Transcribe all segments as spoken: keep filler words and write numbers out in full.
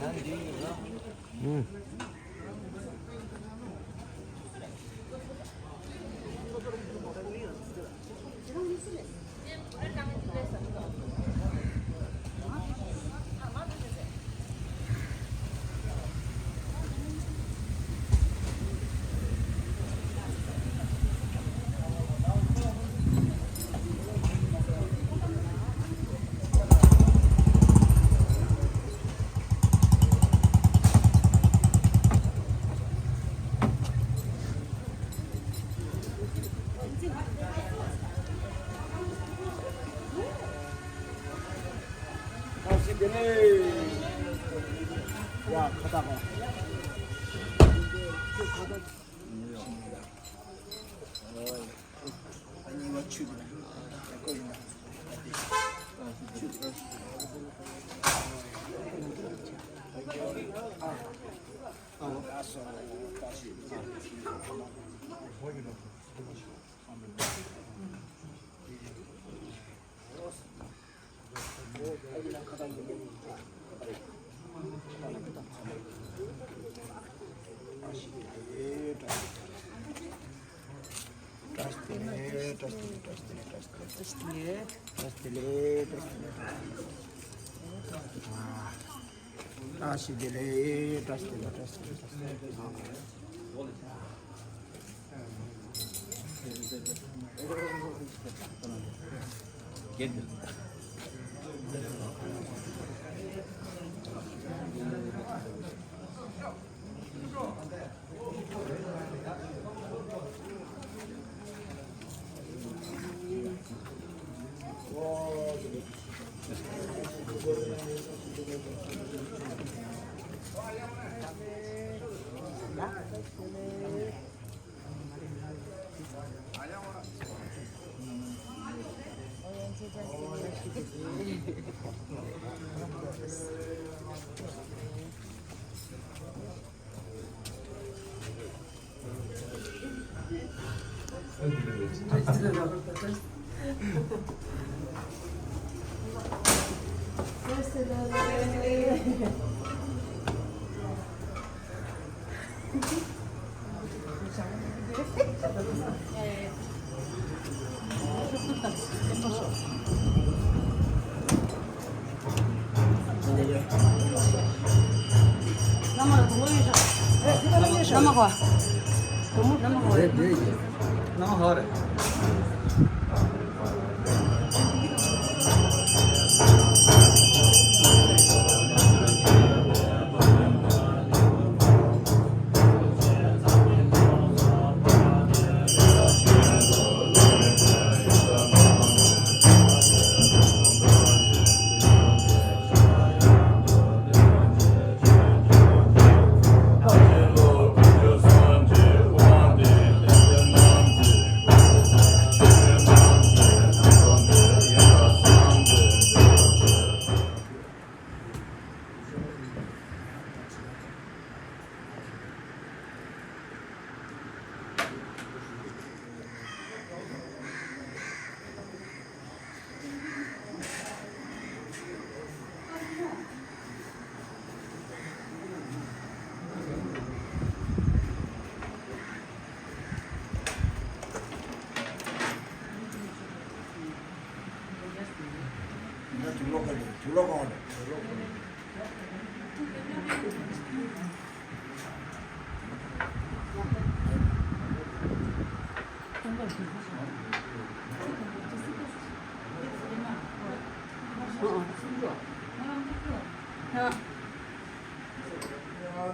བཀྲ་ཤིས་བདེ་ལེགས། བཀྲ་ཤིས་བདེ་ལེགས། བཀྲ་ཤིས་བདེ་ལེགས། བཀྲ་ཤིས་བདེ་ལེགས།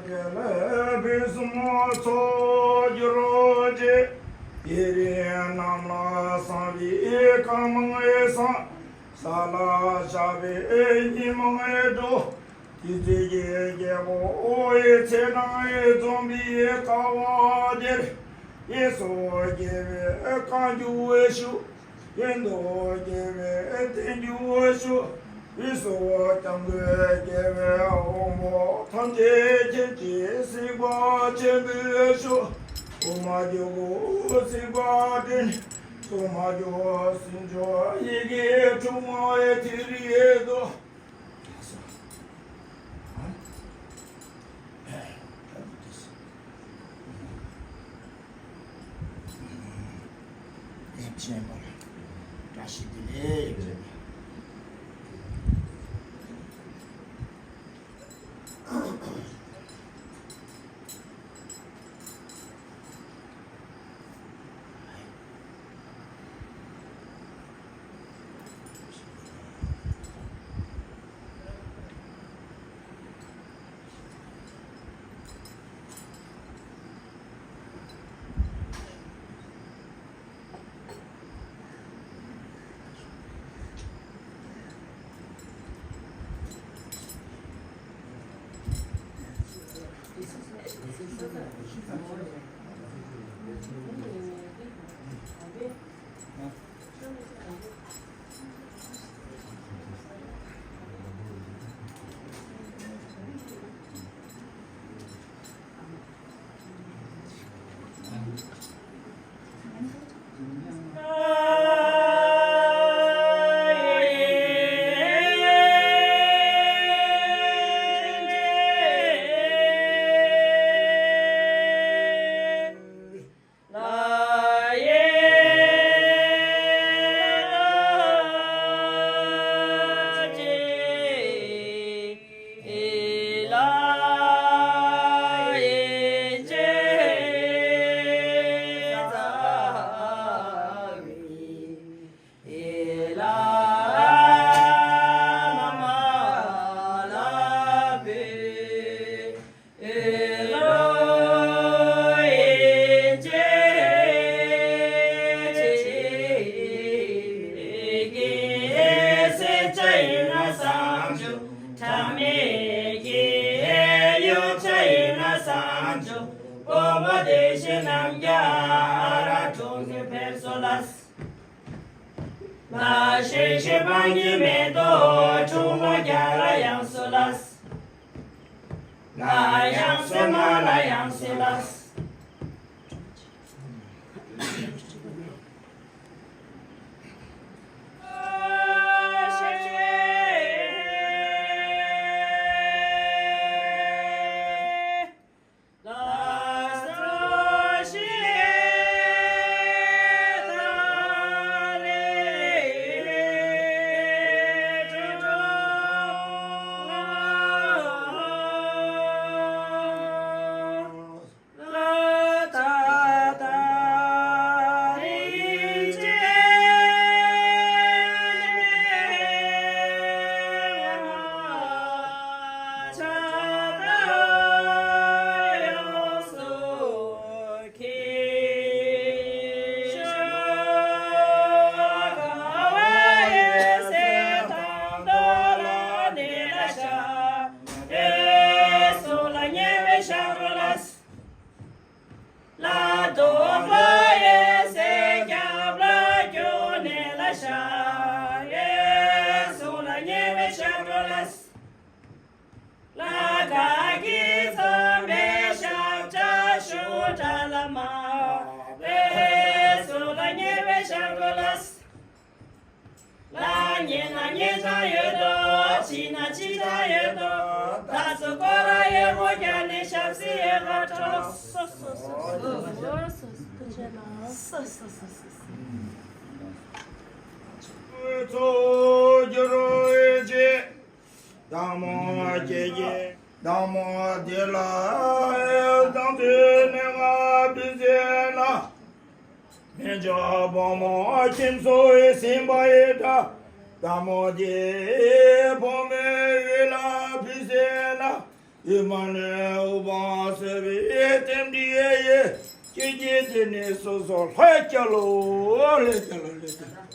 དེ་ལས་ཕུན་སུམ་ཚོགས་གྱུར་ཅིག་ཡུན་རིང་གནམ་ལ་བསམ་པའི་གང་མང་བསམ། ས་ལ་བཞག་པའི་གཉིད་མང་འགྲོ། དུས་ཚོད་ཀྱི་རྒྱལ་པོ་ཚེ་དང་འཛོམས་པའི་དཀའ་བ་དེར། གཡས་སུ་རྒྱལ་བའི་བཀའ་འགྱུར་ཞུ། གཡོན་དུ་རྒྱལ་བའི་བསྟན་འགྱུར་ཞུ། དབུས་སུ་སྐྱབས་མགོན་རྒྱལ་བའི་དབང་པོ་ཐམས་ཅད་མཁྱེན་ཅིང་གཟིགས་པ་ཆེན་པོས་ཞུ། འོག་མ་སྒྱུ་རྒུ་གཟིགས་པ་དྲན། གཙང་མ་སྒྱུ་ཟིན་སྦྱོར་ཡི་གེ་དྲུག་མ་ཐེ་རེ་དོ། བཞེངས་པར་བཀྲ་ཤིས་བདེ་ལེགས། ལ་ཤེས་ཤེས་སྤང་གི་མེ་ཏོག་ཁྲུང་ལོ་རྒྱ་ལ་ཡང་སུ་ལ། ལ་ཡང་སེ་མ་ལ་ཡང་སེ་ལ། དང་མོ་སྐྱེ་ཀྱི་དང་མོ་དེ་ལ་དང་དུས་ནས་ང་བི་ཟེར་ན། མི་འཇོག་བུ་མོ་ཁྱིམ་སོགས་ཟིན་པ་ཡི་འདྲ། དང་མོ་དེ་བུ་མོའི་ཡུལ་ལ་བི་ཟེར་ན། ཡུལ་མ་ནས་འུ་བ་ཟེར་བའི་རྟེན་འབྲེལ་ཡི་སྐྱེ་རྒྱུ་དེ་ནི་སོ་སོ་ལྷ་སྐྱ་ལོ་ལྷ་སྐྱ་ལོ་ལྷ་སྐྱ་ལོ།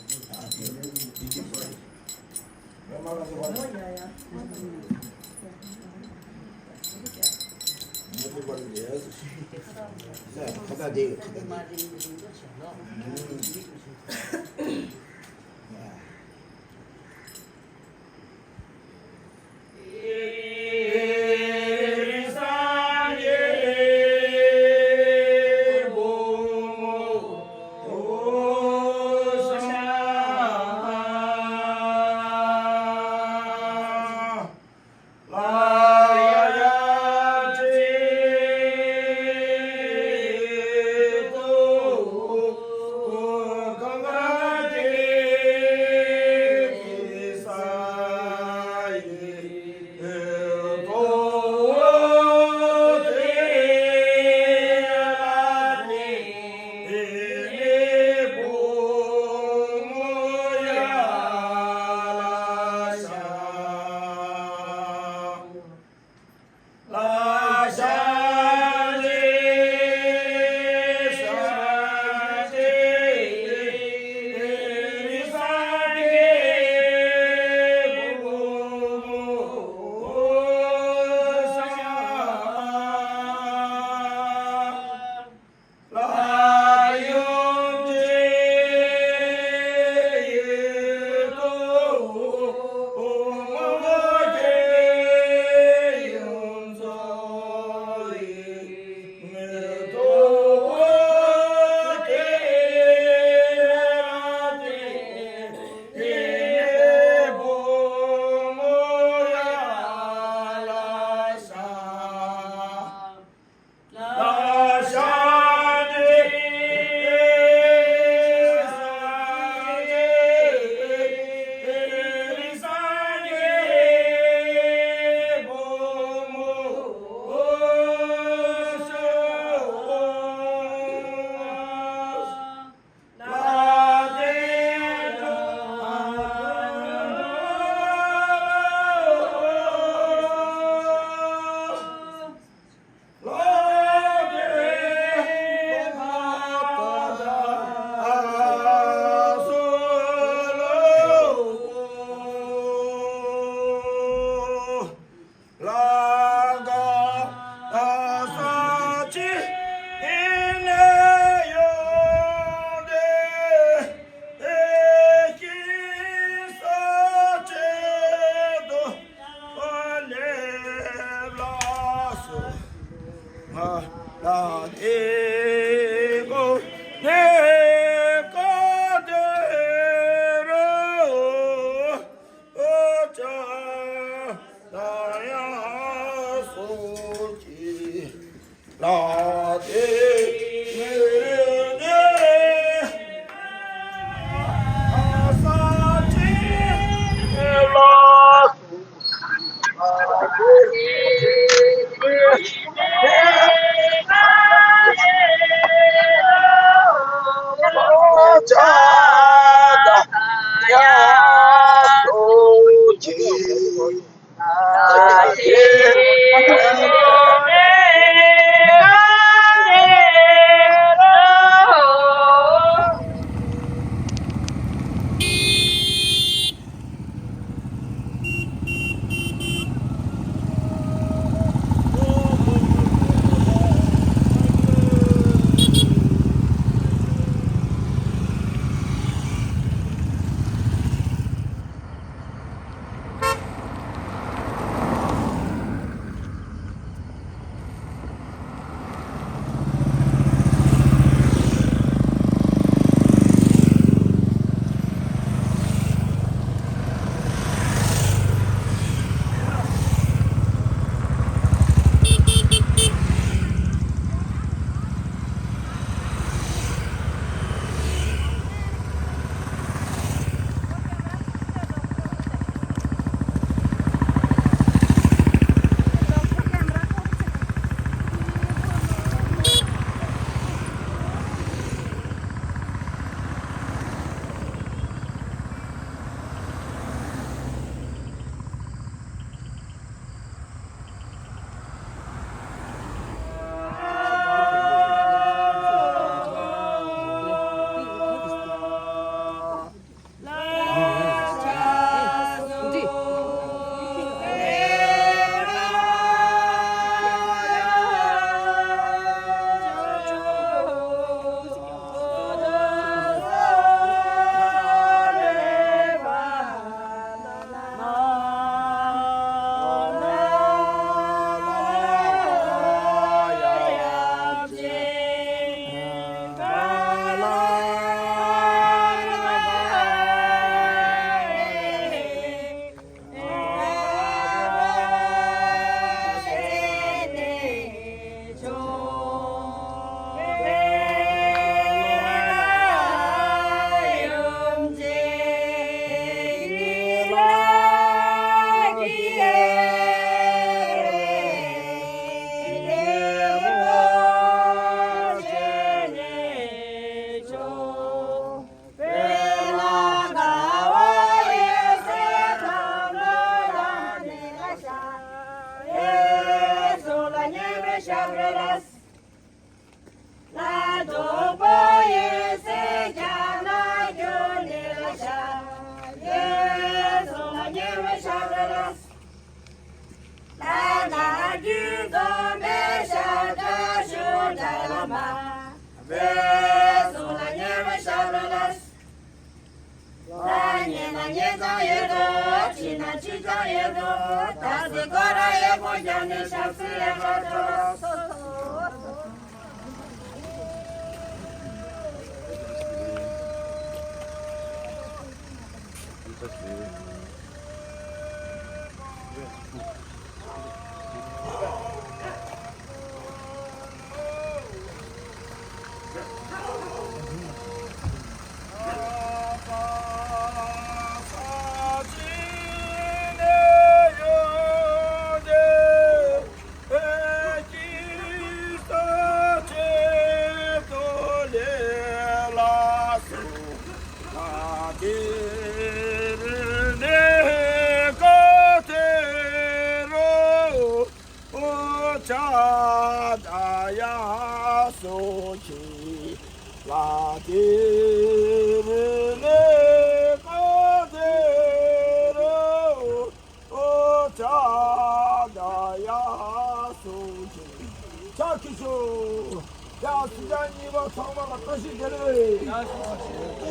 ཕྱག་གི་ཤོག་ཡ་སྲིད་ཅན་གཉིས་པ་ཚང་མ་ལ་བཀྲ་ཤིས་བདེ་ལེགས།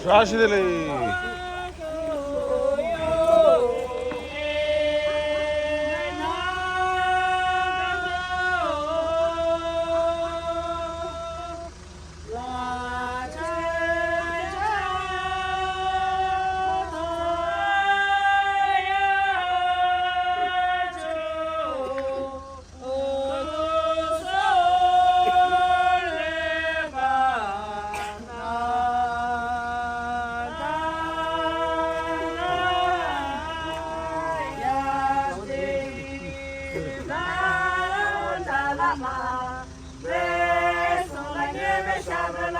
བཀྲ་ཤིས་བདེ་ལེགས། ལ་མ་བོས་སོང་ལ་ཉེས་པའི་ཞབས་བྲོ་ལ།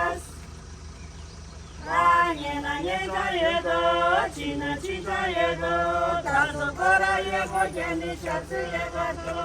ལ་ཉེ་ན་ཉེ་ཆ་ཡོད་དོ། ཆི་ན་ཆི་ཆ་ཡོད་དོ། ད་སོ་ཁོ་ར་ཡོད་གོ་ཁྱེད་ནི་ཞབས་སུ་ཡོད་གོ་ཏོ།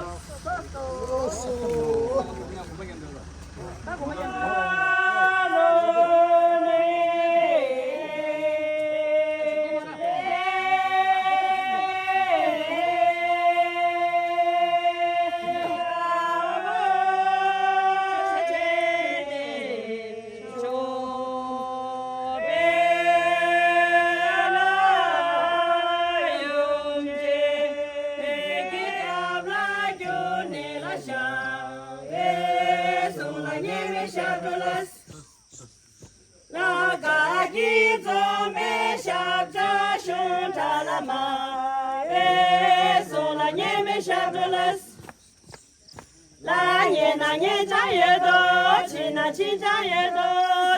ལ་ག་གི་འཛོམས་པའི་ཞབས་བཅགས་ཤོང་ཁྲ་ལ་མ་ཨེ་སོང་ལ་ཉེ་མའི་ཞབས་བྲོ་ལ། ལ་ཉེ་ན་ཉེ་ཆ་ཡོད་དོ། ཆི་ན་ཆི་ཆ་ཡོད་དོ།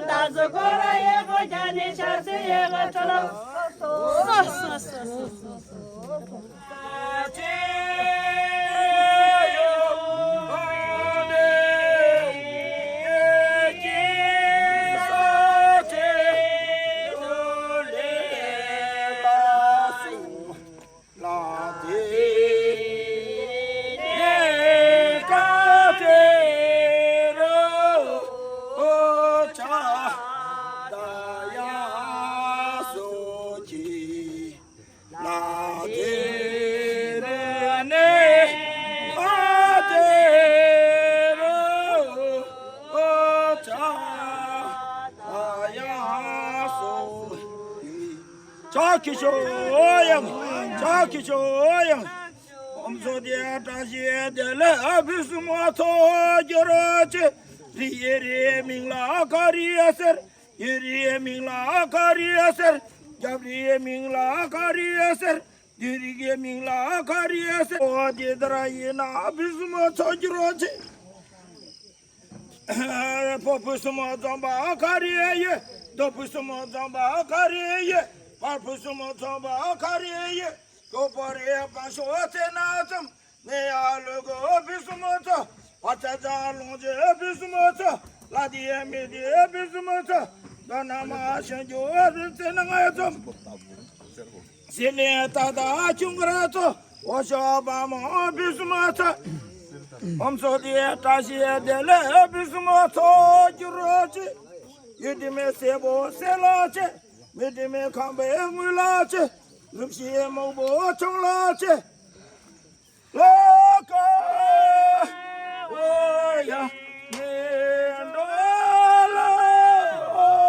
ད་གཟོད་ཁོ་ར་ཡོད་གོ་ཁྱེད་ནི་ཆ་སེ་ཡོད་གོ་ཁྲ་ལ། སོ་སོ་སོ་སོ་སོ། ཕྱག་གི་ཤོ་ཡང་། ཕྱག་གི་ཤོ་ཡང་། ཨོམ་སོ་དེ་བཀྲ་ཤིས་བདེ་ལེགས་ཨ་ཕུ་སུ་མོ་ཚོ་གྱུར་ཅིག་རི་ཡི་རིའི་མིང་ལ་ཨ་ཁ་རི་ཨ་ཟེར། ཡུལ་རིའི་མིང་ལ་ཨ་ཁ་རི་ཨ་ཟེར། རྒྱབ་རིའི་མིང་ལ་ཨ་ཁ་རི་ཨ་ཟེར། བདུད་རིགས་ཀྱི་མིང་ལ་ཨ་ཁ་རི་ཨ་ཟེར། འོ་དེ་ལྟར་ཡིན་ན་ཨ་ཕུ་སུ་མོ་ཚོ་གྱུར་ཅིག་ཕོ་ཕུ་སུ་མོ་འཛོམས་པ་ཨ་ཁ་རི་ཨ་ཡོད། མདོ་ཕུ་སུ་མོ་འཛོམས་པ་ཨ་ཁ་རི་ཨ་ཡོད། བར་ཕུ་སུ་མོ་འཛོམས་པ་ཨ་ཁ་རི་ཨ་ཡོད། ཁོ་པ་རེ་ཡ་པ་ཤོ་ཨ་ཚེ་ན་ཙམ། ནེ་ཡ་ལུ་གོ་ཨ་ཕུ་སུ་མོ་ཚོ། བ་ཚ་ཚ་ལོང་ཅེ་ཨ་ཕུ་སུ་མོ་ཚོ། ལ་དི་ཡ་མི་དི་ཨ་ཕུ་སུ་མོ་ཚོ། ད་ན་མ་ཤན་ཇོ་ཨ་ཕུ་ཚེ་ན་ང་ཡ་ཙམ། ཟི་ལིང་ཏ་ཏ་ཆུང་ག་ར་ཚོ། འོ་ཤོ་བ་མོ་ཨ་ཕུ་སུ་མོ་ཚོ། ཨོམ་སོ་དེ་བཀྲ་ཤིས་བདེ་ལེགས་ཨ་ཕུ་སུ་མོ་ཚོ་གྱུར་ཅིག་ཡུལ་དེ་མེ་སེར་པོ་སེར་ལ་ཅེ། མི་དེ་མེ་ཁམས་པའི་དངུལ་ལ་ཅེ། ལུག་ཤི་མོག་པོ་ཆུང་ལ་ཅེ། ལོ་ཀ་འོ་ཡ་མེ་འགྲོ་ལ་འོ།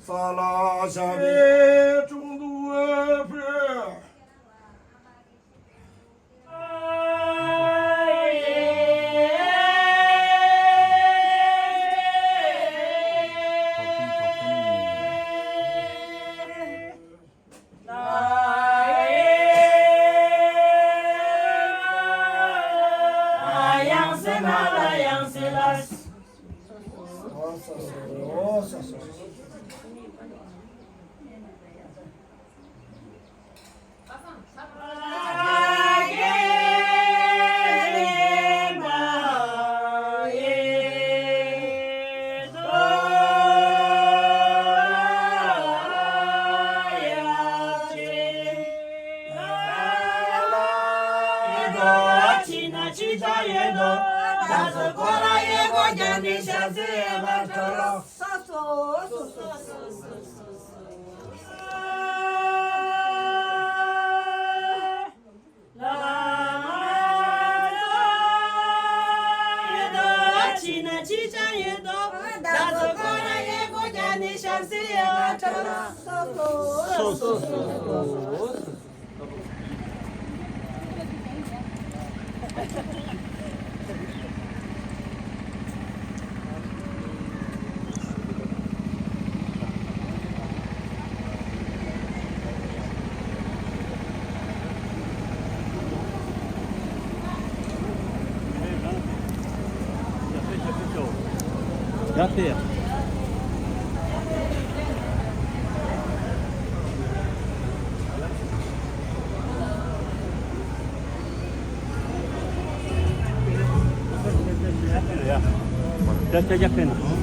ས་ལ་ཞབས་པད་དྲུང་དུ་ཕུལ།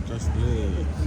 Just live.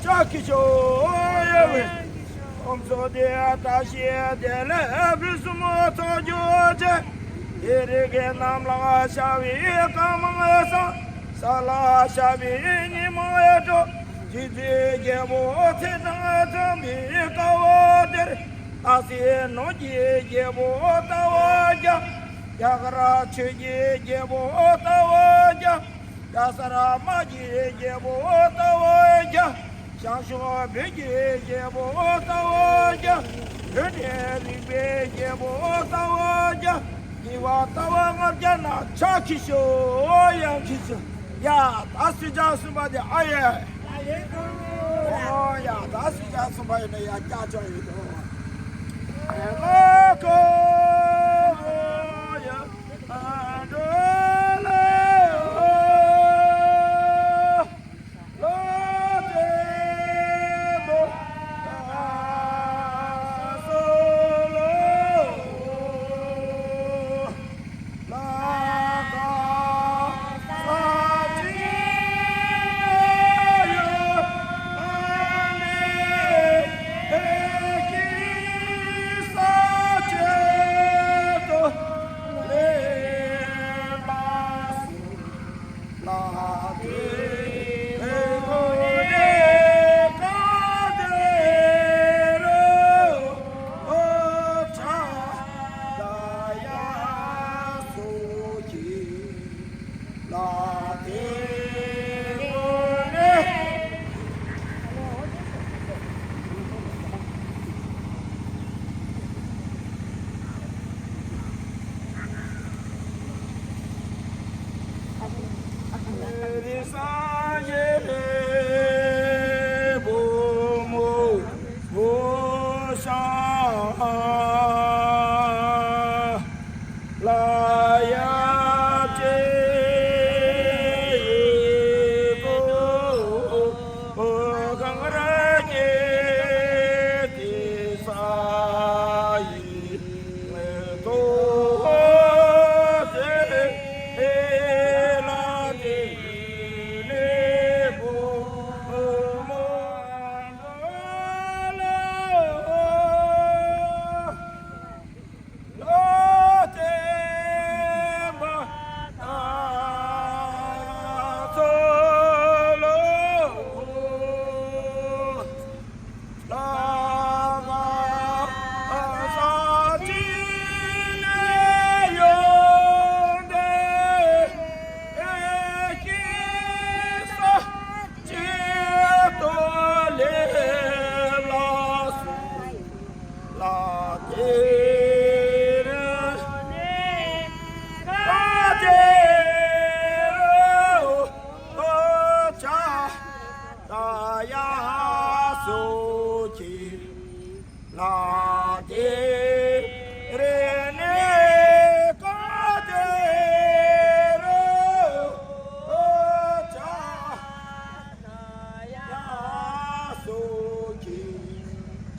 ལྕགས་ཀྱི་ཞོ་ཡ་ཝེ། ཁོང་ཚོ་དེ་བཀྲ་ཤིས་བདེ་ལེགས་ཕུན་སུམ་ཚོགས་རྒྱུ་བཅས། དེ་རིང་གི་གནམ་ལ་ཤར་བའི་སྐར་མ་བཟང་། ས་ལ་ཤར་བའི་ཉི་མ་དྲོ། རྗེ་བཙུན་རྒྱལ་པོ་ཚེ་དང་འཚམས་པའི་སྐལ་བ་དེར། སྟག་གཟིག་ནོར་གྱི་རྒྱལ་པོ་ལྟ་བ་བརྒྱ། རྒྱ་གར་ཆོས་ཀྱི་རྒྱལ་པོ་ལྟ་བ་བརྒྱ། རྒྱ་གར་དམག་གི་རྒྱལ་པོ་ལྟ་བ་བརྒྱ། ཞང་ཞུང་བོད་ཀྱི་རྒྱལ་པོ་ལྟ་བ་བརྒྱ། བོད་དེ་རིག་པའི་རྒྱལ་པོ་ལྟ་བ་བརྒྱ། ཉེས་པ་ལྟ་བ་ལྔ་བརྒྱ་ན་ཕྱག་གིས་ཤོག། ཡང་གིས་ཤོག། ཡ་ད་སུ་ཅག་གསུམ་པ་དེ་ཨ་ཡེ། ཨོ་ཡ་ད་སུ་ཅག་གསུམ་པ་ཡིན་ན་ཡ་སྐྱ་ཅག་ཡོད་དོ། ཨེ་ལོ་ཀོ་ཡ་ཨ་འགྲོ་ལེ་ཨོ།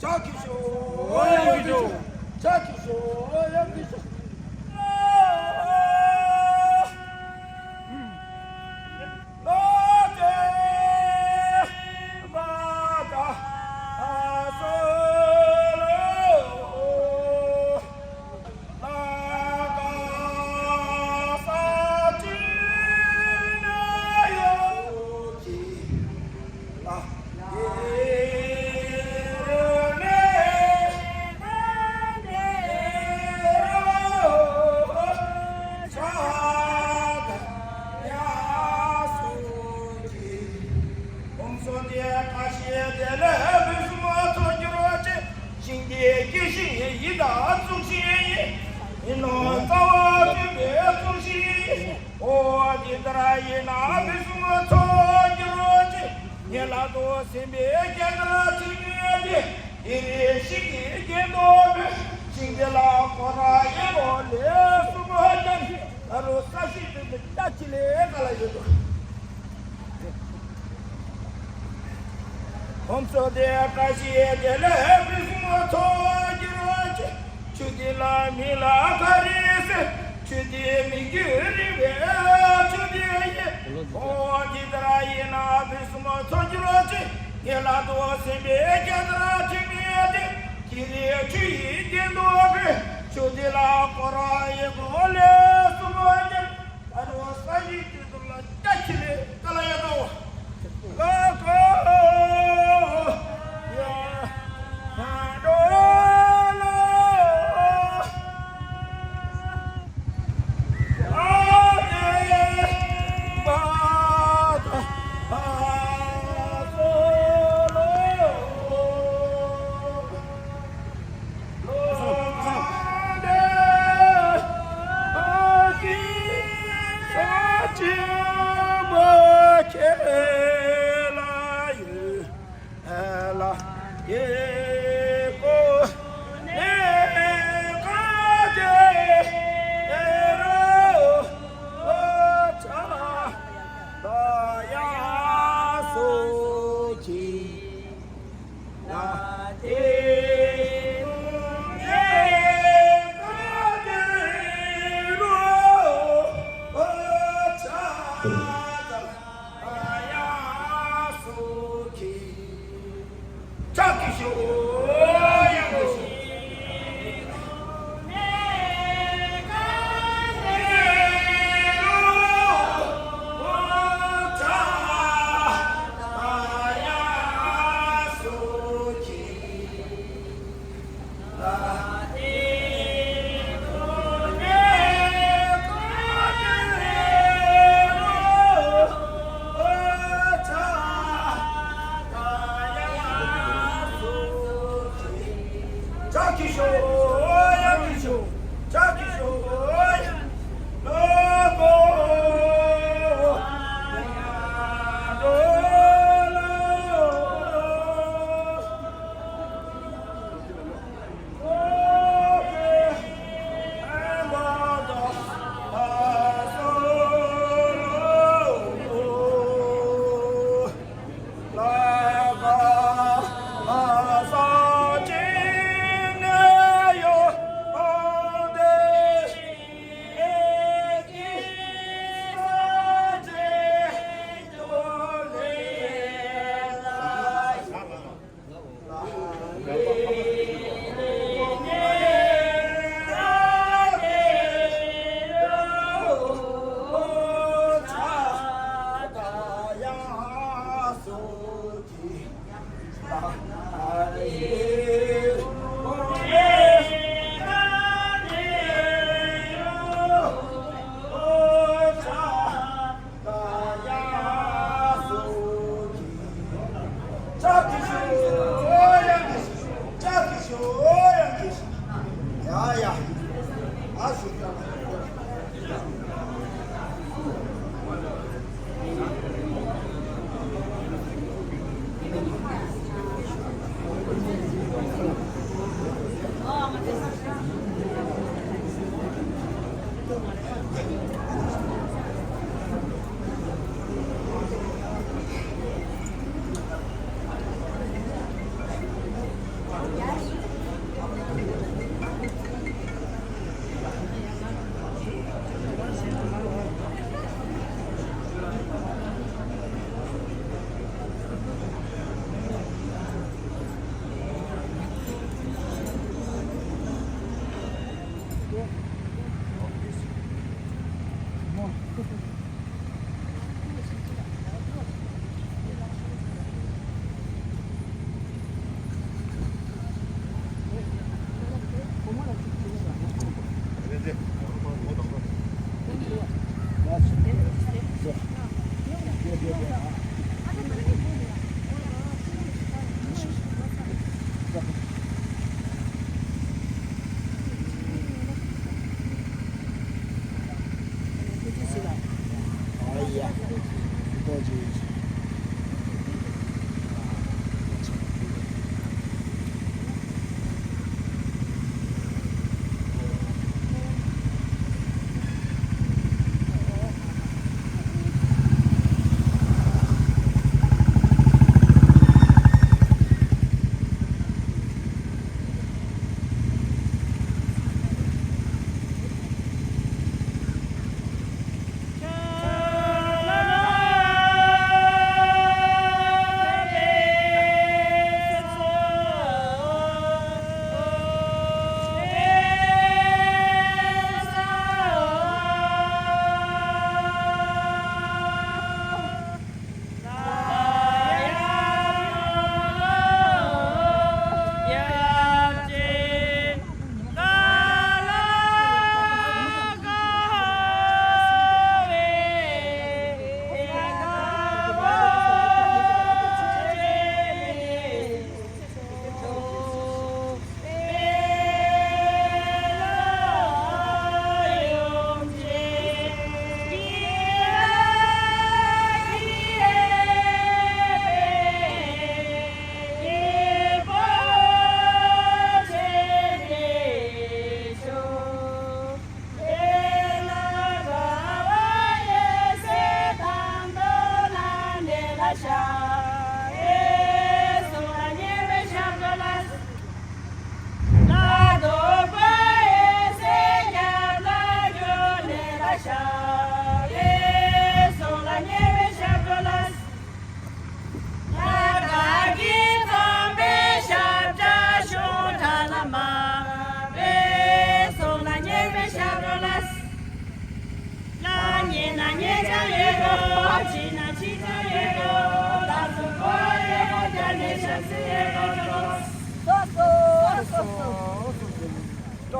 ཕྱག་གི་ཤོག་ཡང་གི་ཤོག་ཕྱག་གི་ཤོག་ཡང་གི་ཤོག་ཁོང་ཚོ་དེ་ཁ་ཤས་དེ་ལས་ཕུན་སུམ་ཚོགས་གྱུར་ཅིག་ཤིང་རྟའི་སྐྱེ་ཤིང་ཡི་དྭགས་གཙུག་ཤིང་ཡིན་ནོ། རྩ་བ་བཅུད་པའི་གཙུག་ཤིང་ཡིན། ཨོ་འདི་ལྟར་ཡིན་ན་ཕུན་སུམ་ཚོགས་གྱུར་ཅིག་ངེད་ལ་དོ་སེམས་པའི་སྐྱེ་འགྲོ་ཐིམ་ཡོད་དེ། དེ་རིང་ཤིང་གི་རྒྱན་དུ་འབུལ་ཤིང་དེ་ལ་སྐོར་ར་ཡེ་བོ་ལས་གསུམ་ཀྱང་ཨ་རོ་ས་ཤིང་དེ་ཚོ་ལྟ་ཅི་ལས་ག་ལ་ཡོད་དོ། ཁོང་ཚོ་དེ་བཀྲ་ཤིས་བདེ་ལེགས་ཕུན་སུམ་ཚོགས་ཀྱི་རོ་ཅི། ཆུ་དེ་ལ་མི་ལ་ག་རེ་ཟེར། ཆུ་དེ་མི་རྒྱུད་རིང་བའི་ཆུ་དེ་ཡིན། ཨོ་འདི་ལྟར་ཡིན་ན་ཕུན་སུམ་ཚོགས་ཀྱི་རོ་ཅི། ངེད་ལ་དོ་སེམས་པའི་རྒྱ་ཚ་ཁྲིམས་ཡོད་དེ། དེ་ནས་ཆུ་ཡི་རྒྱན་དུ་འབུལ་ཆུ་དེ་ལ་སྐོར་ར་ཡེ་བོ་ལས་གསུམ་ཀྱང་ཨ་རོ་ས་ཡི་དེ་ཚོ་ལ་ལྟ་ཅི་ལས་ག་ལ་ཡོད་དོ། ལ་ཀ་ཡ་ཧ་འགྲོ་ལ། ཨ་ནེ་མ་ད་ཨ་སོ་ལོ།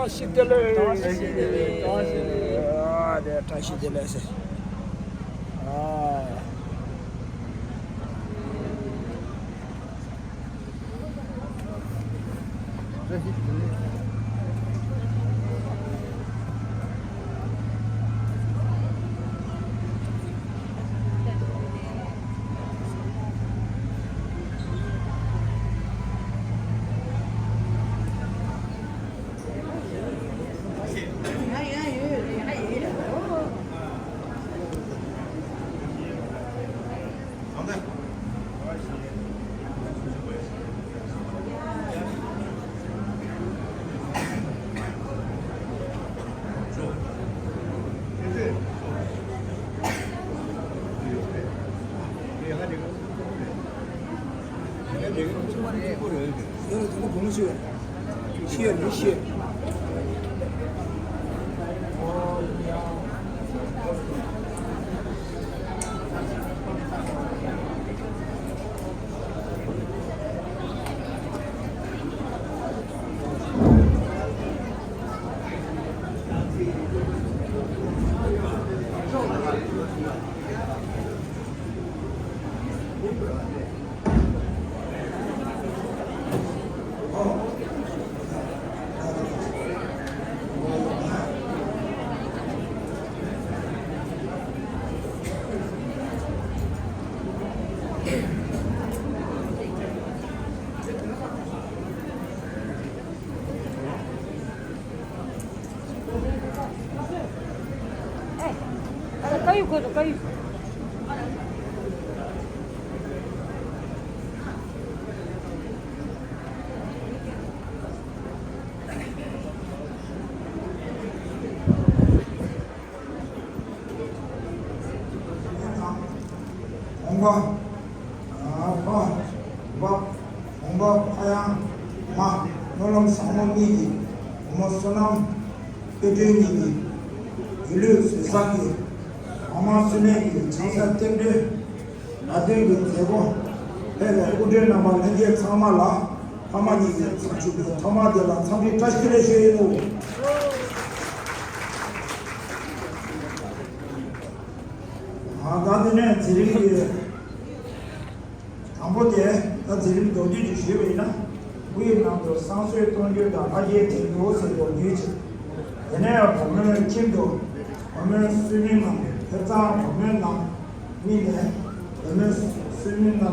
བཀྲ་ཤིས་བདེ་ལེགས། བཀྲ་ཤིས་བདེ་ལེགས། ཨ་དེ་བཀྲ་ཤིས་བདེ་ལེགས་ཟེར། ཨ། གོང་པ། ཨ་ཕ། བ། གོང་པ་ཕ་ཡང་མ། སྨོན་ལམ་བཟང་མོ་གཉིས་ཀྱི་བུ་མོ་བསོད་ནམས་དཔལ་སྒྲོན་གཉིས་ཀྱི་ཡིད་ལུས་བཟོད་བཟང་གི་མ་མ་བསོད་ནམས་ཀྱི་བྱང་ས་རྟེན་འབྲེལ་ལ་དོན་གྱི་མཛད་སྒོ་ཕེབས་པའི་སྐུ་མགྲོན་རྣམ་པ་ལྷན་རྒྱས་ཚང་མ་ལ་ཕ་མ་གཉིས་ཀྱི་བྱང་ཆུབ་ཀྱི་ཐོག་མ་དེ་ལ་འཚམས་འདྲི་བཀྲ་ཤིས་བདེ་ལེགས་ཞུ་ཡི་ལོ། ད་དེ་ནས་དེ་རིང་གི་དང་པོ་དེ་ད་དེ་རིང་མདོར་བསྡུས་ཅིག་ཞུས་པ་ཡིན་ན། སྐུ་ཡི་ནང་དུ་བསང་གསོལ་གཏོང་རྒྱུ་དང་ལྷ་རྒྱལ་དྲན་རྒྱུ་ཟེར་མདོར་བསྡུས་ཅིག་དེ་ནས་བུ་མོའི་ཁྱིམ་དུ་བུ་མོའི་བསོད་སྙོམས་དང་ཁེར་རྐྱང་བུ་མོའི་ནང་མི་ནས་བུ་མོའི་བསོད་སྙོམས་རྣམས་ལ་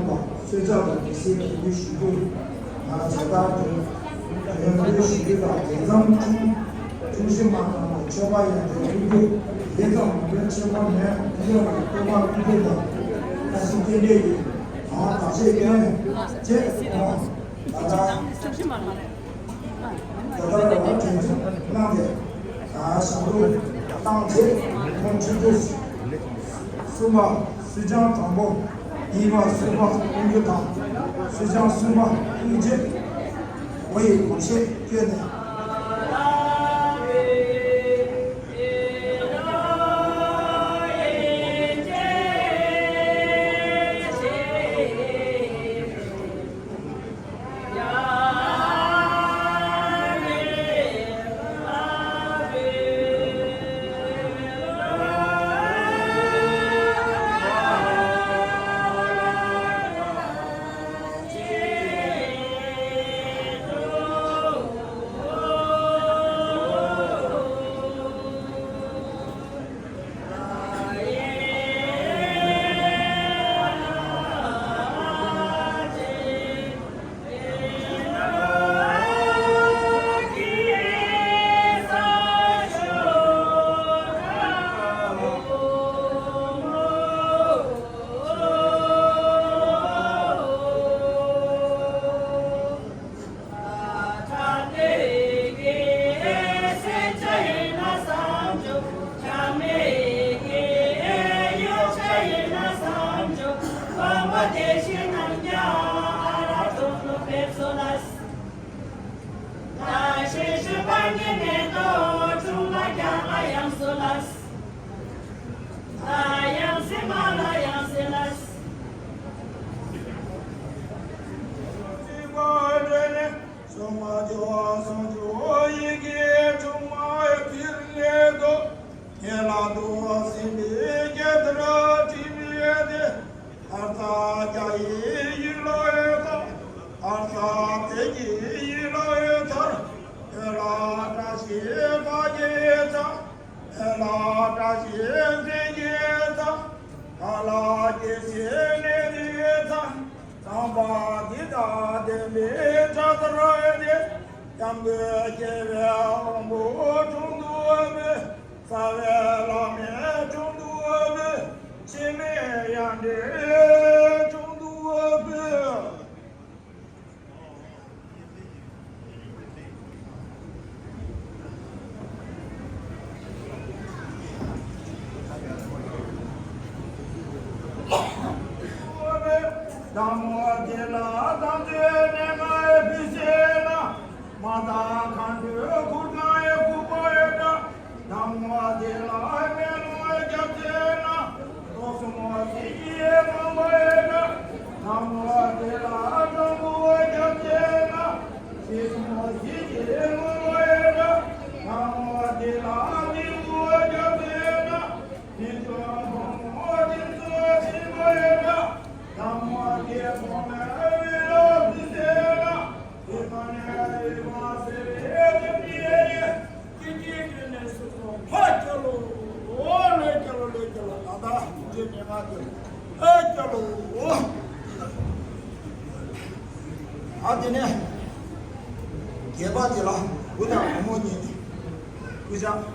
གསོལ་ཇ་དང་དེ་བཞིན་དུ་ཞུ་རྒྱུ། ང་བྱ་བར་དུ་བུ་མོའི་ཞུ་རྒྱུ་དང་དེ་མཚམས་ཁྲུང་ཁྲུང་ཞིག་མ་གཏོང་བར་མཆོད་པ་ཡང་དུ་ཕུལ་རྒྱུ། དེ་ཙམ་མ་ཡིན་ཆོས་པ་མེད་ཡོད་ལ་བསྟོད་པ་ཕུལ་རྒྱུ་དང་བཀྲ་ཤིས་རྟེན་འབྲེལ་གྱི་ང་བདག་ཆེད་སྐྱོན་བཅས་ཁོང་ད་ལྟ་ད་ལྟ་ར་བ་དྲན་གསོ་གནང་སྟེ་ཞབས་བྲོ་བཏང་རྗེས་ཁོང་ཆུང་དུས་གསུམ་པ། སུས་ཀྱང་དང་པོ། གཉིས་པ་གསུམ་པ་གཏོང་རྒྱུ་དང་། སུས་ཀྱང་གསུམ་པ་གཏོང་རྗེས་འོ་ཡི་གོམས་གཤིས་བསྐྱོན་ནས། ལ་དུ་སྲིད་པའི་རྒྱལ་དར་བྲིས་པའི་དེ། ཨར་ཙ་རྒྱ་ཡི་ཡིག་ལ་ཡོད་ད། ཨར་ཙ་བོད་ཀྱི་ཡིག་ལ་ཡོད་ད། བོད་ལ་བཀྲ་ཤིས་དགའ་སྐྱིད་ད། བོད་ལ་བཀྲ་ཤིས་མཛེས་སྐྱིད་ད། བོད་ལ་སྐྱིད་ཤིས་གནས་སྐྱིད་ད། དམ་པ་འདི་དང་ལྡན་པའི་བྲག་དར་དེ། སྐྱབས་མགོན་རྒྱལ་བའི་དབང་པོ་དྲུང་དུ་བོས། རྩ་བའི་བླ་མའི་དྲུང་དུ་བོས། འཆི་མེད་དབྱངས་ཅན་དྲུང་དུ་བོས། བདག་མོ་དེ་ལ་དམ་ཆོས་གནས་ལྔའི་ཕུལ་བྱས་ན། མ་དང་མཁའ་འགྲོའི་གུར་དང་ཡང་གུས་པ་ཡོད་འདྲ། བདག་མོ་དེ་ལ་སྨོན་ལམ་བརྒྱབ་བྱས་ན། རྟོགས་སུ་མ་ཟིན་གྱི་མང་བ་ཡོད་འདྲ། བདག་མོ་དེ་ལ་སྤྲང་པོ་བརྒྱབ་བྱས་ན། ཤེས་སུ་མ་ཟིན་གྱི་མང་བ་ཡོད་འདྲ། བདག་མོ་དེ་ལ་མི་དགོས་བརྒྱབ་བྱས་ན། ཨ་དེ་ནས། རྒྱས་པ་དེ་ལ་བུ་དང་བུ་མོ་གཉིས་སྐུ་ཕྱག་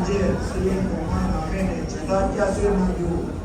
སྲིད་བློན་གོང་མ་མངའ་སྡེ་ནས་མཇལ་དར་བསྐྱར་གསོལ་གནང་རྒྱུ།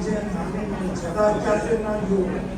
བཞི་པ།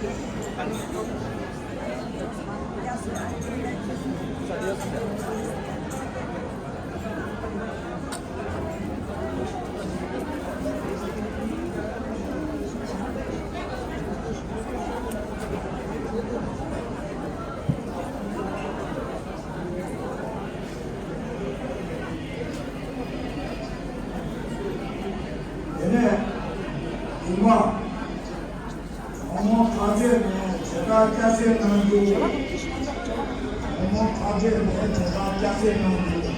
དེ་ནས་གོང་མ་བུ་མོ་ཐག་ཆོད་ནས་བྱེ་བྲག་སྐྱ་སེར་གནང་རྒྱུ། བུ་མོ་ཐག་ཆོད་ནས་བྱེ་བྲག་སྐྱ་སེར་གནང་རྒྱུ།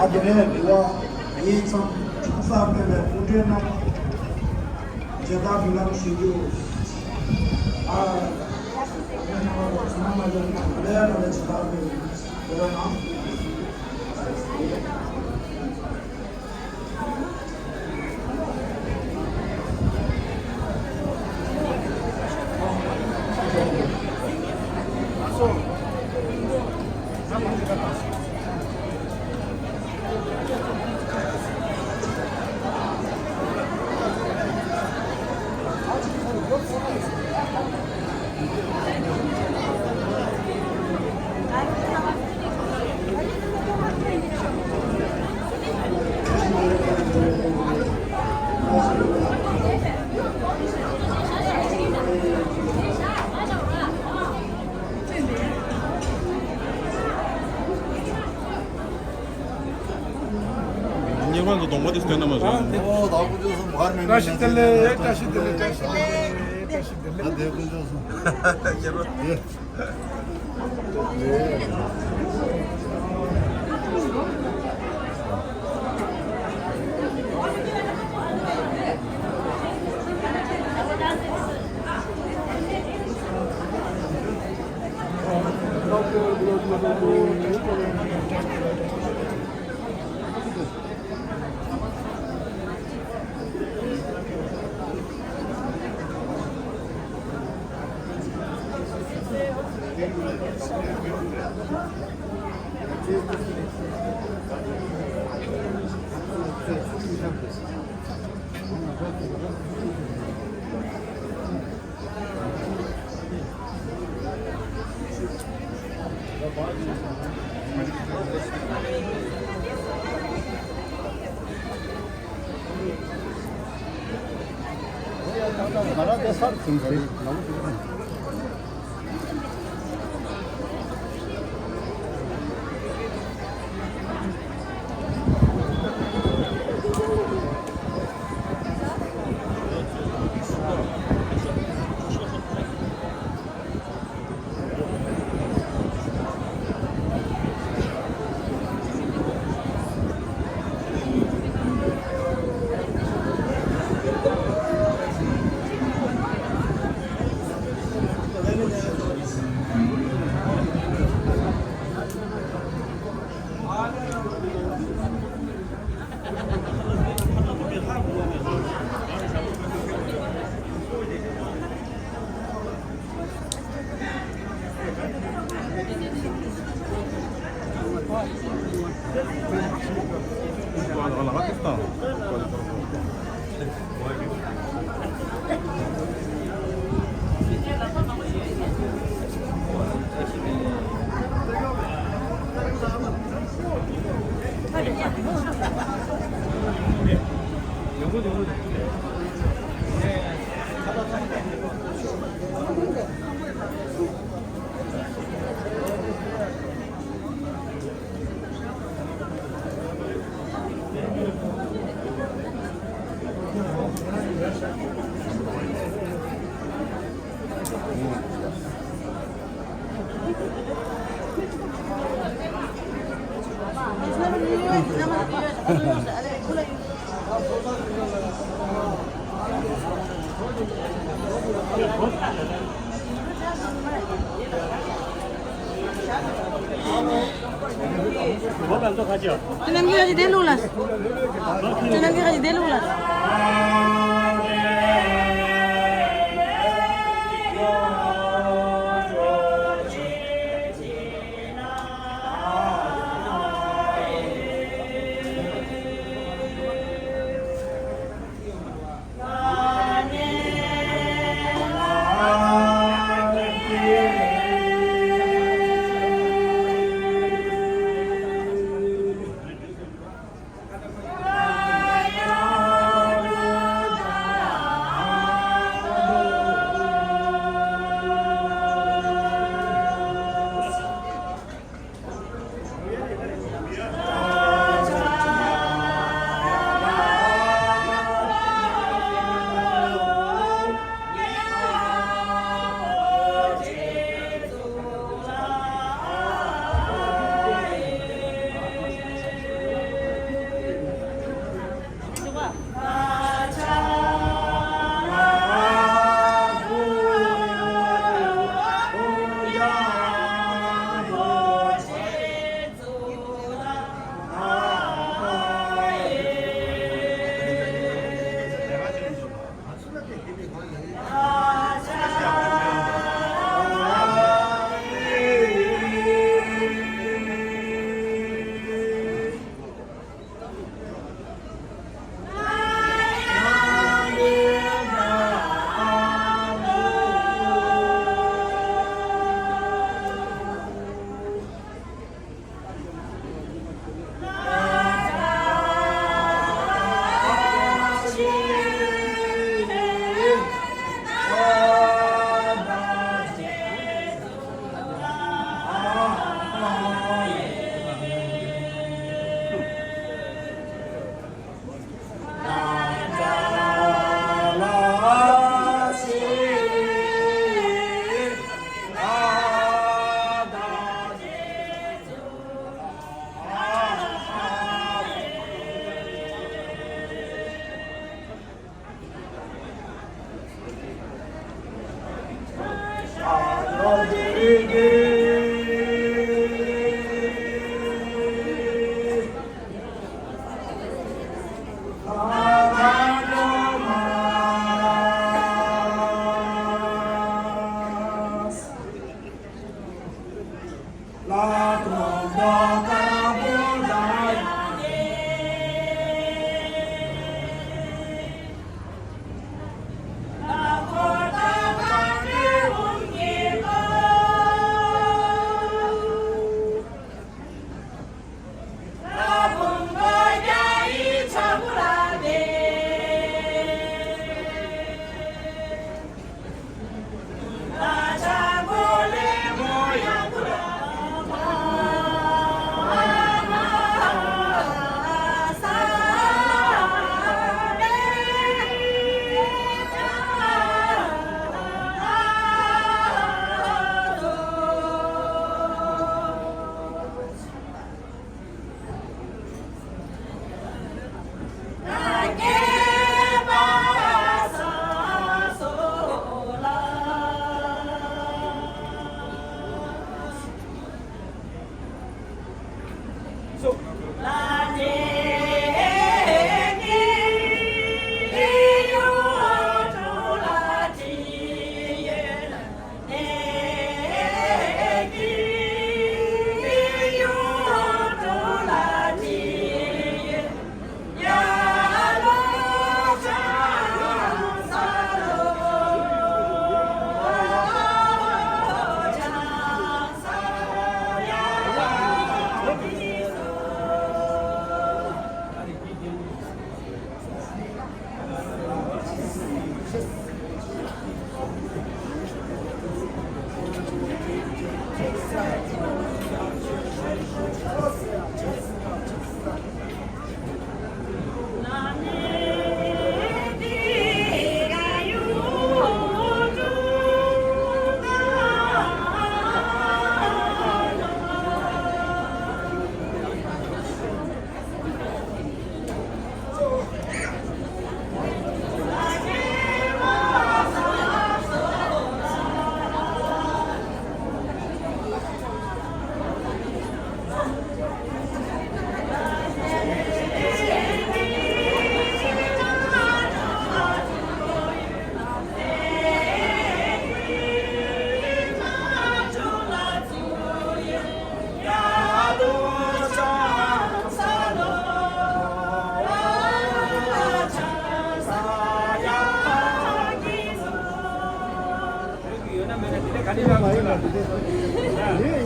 ཨ་དེ་ནས་འདི་བ་ངའི་ཚང་ཚང་ས་སྤེལ་བའི་སྐུ་མགྲོན་རྣམས་མཇལ་དར་འབུལ་ལམ་ཞུ་རྒྱུ། ཨ་ཚང་མ་ལ་མཇལ་དར་འབུལ་ཡོད་ན། ཉེ་བར་དུ་གདོང་པ་དེ་སྟོན་ན་མ་བྱུང་། ཨོ་ད་ཀུན་སྤྱོད་གསུམ་བར་མེད་བཀྲ་ཤིས་བདེ་ལེགས། བཀྲ་ཤིས་བདེ་ལེགས། བཀྲ་ཤིས་བདེ་ལེགས། བཀྲ་ཤིས་བདེ་ལེགས། ད་དེ་ཀུན་སྤྱོད་གསུམ། ཉེ་བར། ཁྱེད་རྣམ་པ་ཁ་ཅིག་དེ་ལུགས་ལ། ཁྱེད་རྣམ་པ་ཁ་ཅིག་དེ་ལུགས་ལ།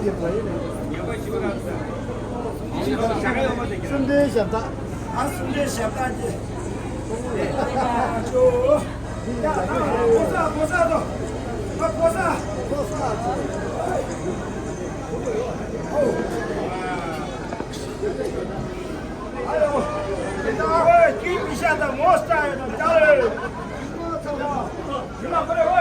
གསུམ་ལྡན་ཞབས་བཏགས། ཨ། གསུམ་ལྡན་ཞབས་བཏགས་ཀྱི། ཡ། ཕོ་གསར། ཕོ་གསར་དོ། ཨ། ཕོ་གསར། ཕོ་གསར། ཨོ། ཨ་ཡོ། ད་ཨོ་ཀི་མི་ཤ་ད་མོ་སྟ་ཡོད་ད་ལེ། ཡ། ཡ། ཁོ་རེ་ཨོ་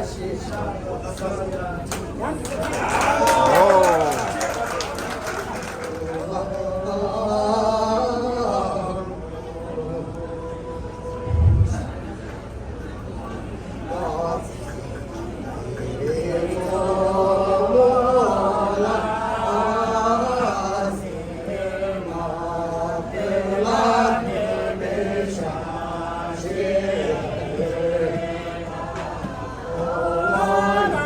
ས་ས་ཡོད།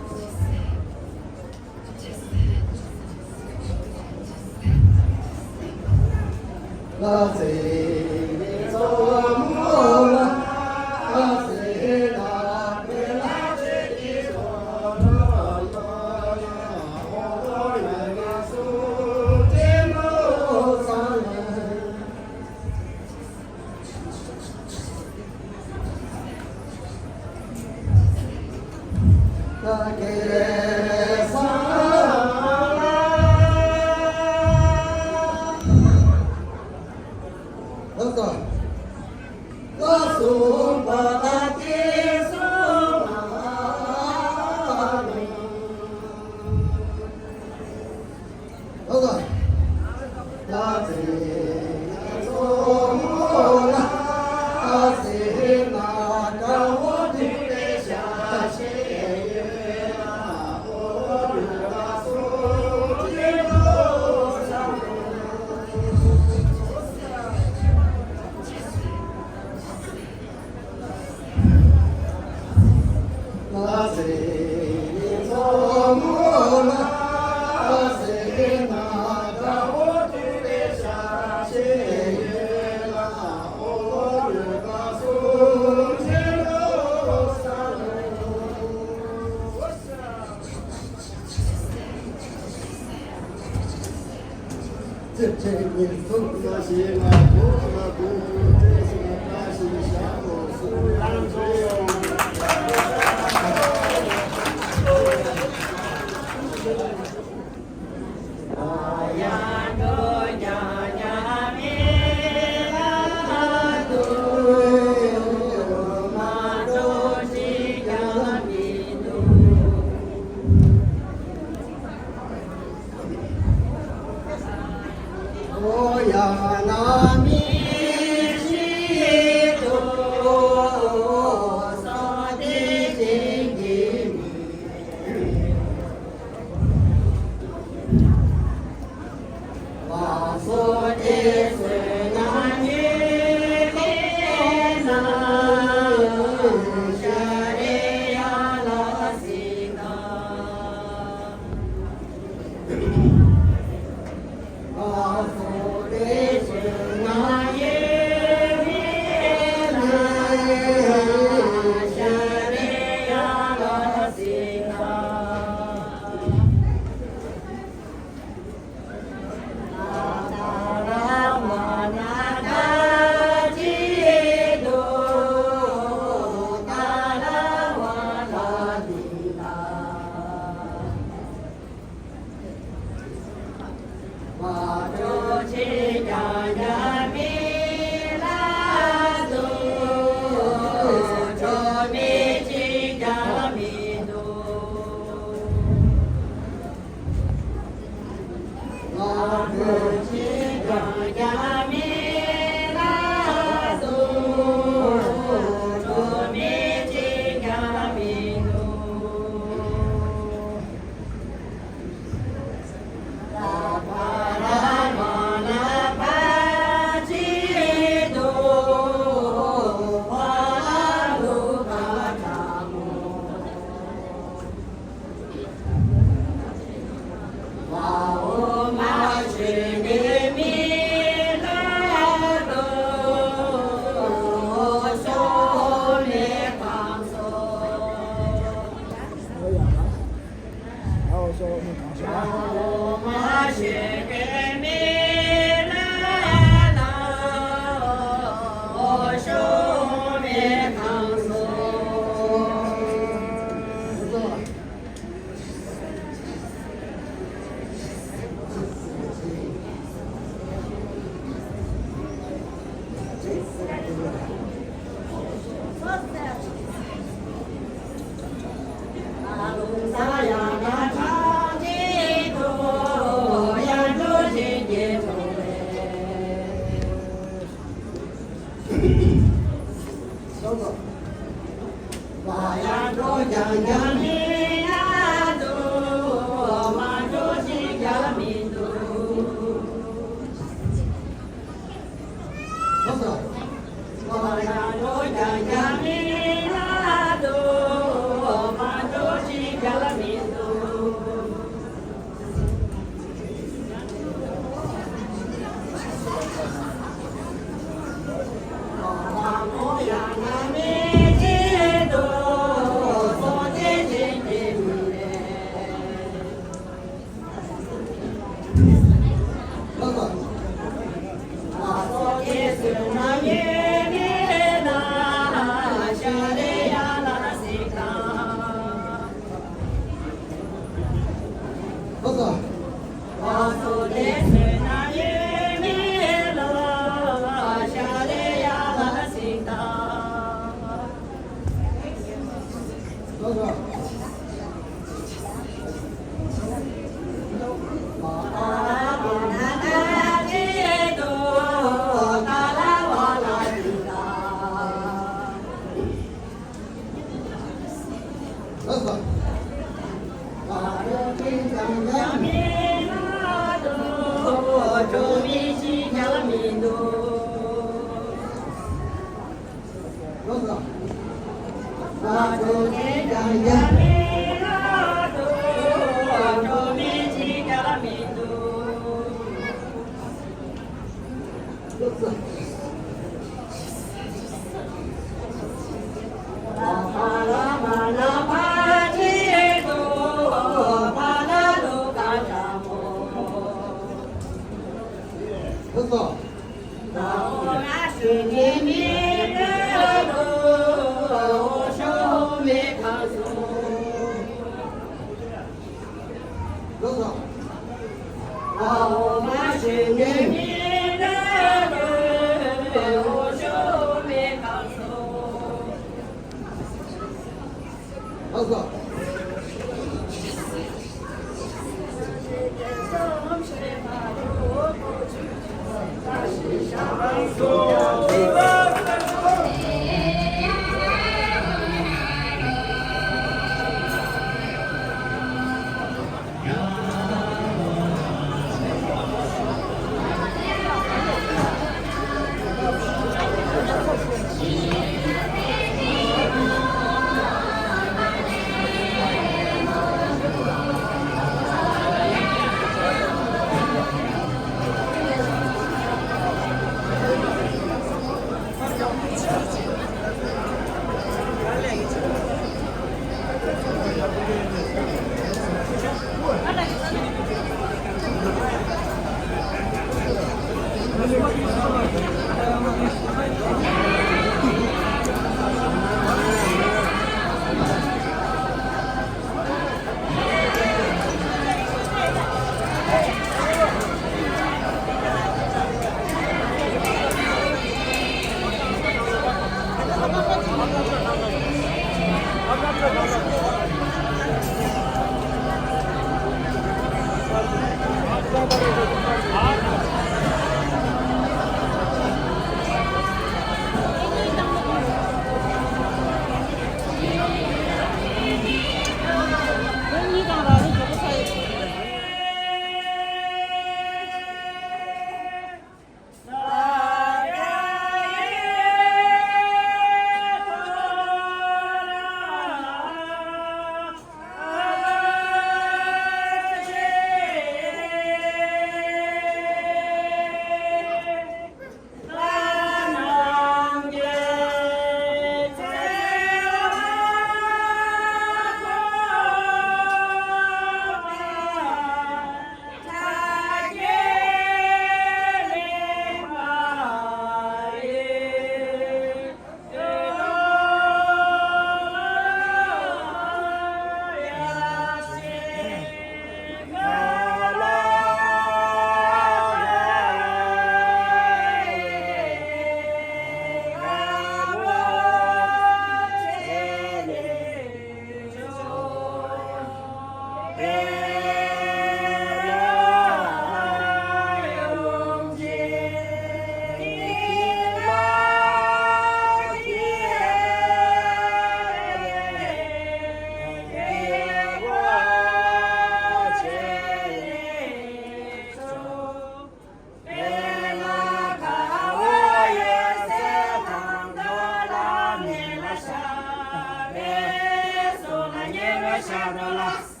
Shabbat.